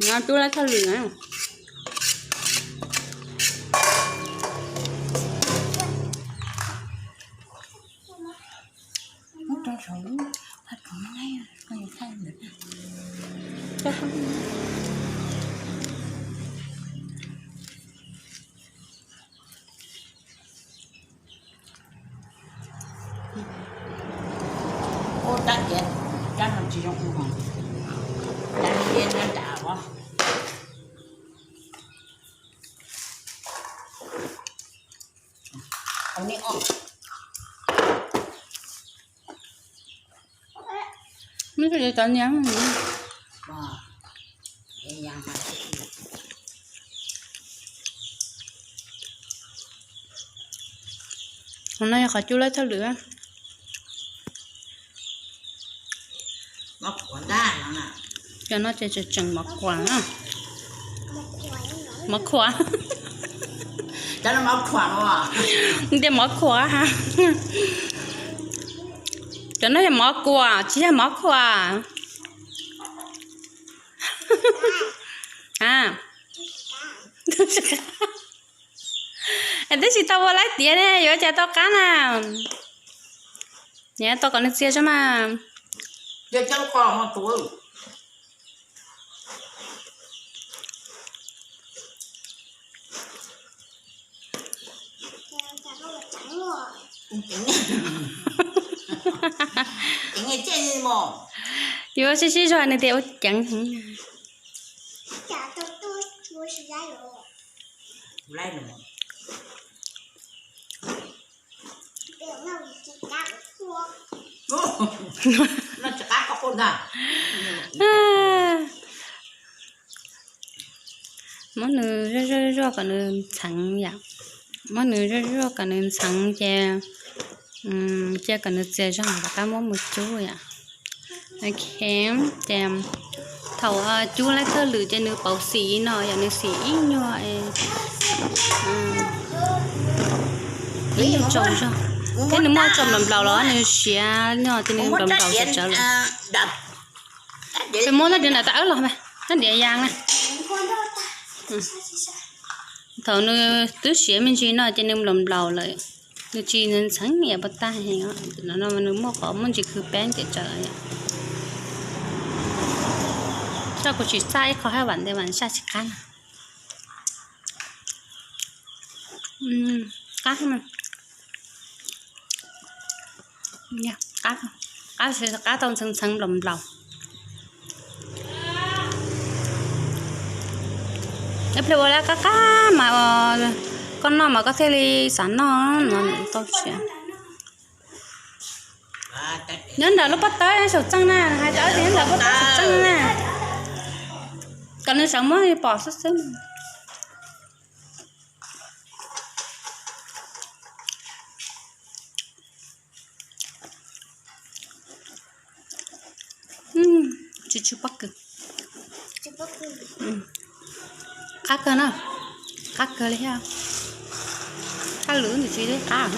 Cub laib thawj lwm na. Ua rab kiav, rab no tsis zoo ua, rab liab rab nram os. Muab cov niam. Qhov no yog qhov cub laib thawj lwm. Cov no ces tseem mov khuam na. Mov khuam. Tias mov khuam ha. Cov no yog mov kuam tsis yog mov khuam. A, twb tsis tau ua laib tiav ne, yuav cas tau qab na. Nyiam tau kom nws txias zog mas. Yuav sib sib zog nws tias ua ceev heev. Muab nws zuaj zuaj zuaj kom nws ntxheev yom. Muab nws zuaj zuaj kom nws ntxheev ces cia kom nws txias zog rov qab muab mus cub yom. Ok, ces thaum cub laib thawj lwm ces nws pauv xim no yom, nws xim ib nyuag ib nyuag tsaus zog, thiab nws muaj tsaus nplaum nplaum los nws siav no ces nws nplaum nplaum tsawv tsawv lawm. Ces muab nab diav nram tas awb los mas, nab diav yas na. Thaum nws twb siav me ntsis no ces nws nplaum nplaum lawm, nws tsis ntxheev yam pas tag heev. No nws muaj qhov muaj ntsis khwv peeb ces tsawv. Tso kuv tsis txaj ib qho hab vam ntes vam saj tsis qab na. Qab, qab, qab tau ntxheev ntxheev nplaum nplaum. Ib pliag ua lawm qab qab mas koj noj mas koj thiaj li xav noj no tau siav. Nyob ntawm lub pob tawb saum txeej na, hais rau wb tias nyob ntawm pob tawb saum txeej na, kom nws sawv muab pom xwb xwb. Tsis tshua pob kws, qab kawg na, qab kawg li thiab. Thawj lwm nws tsis li qab.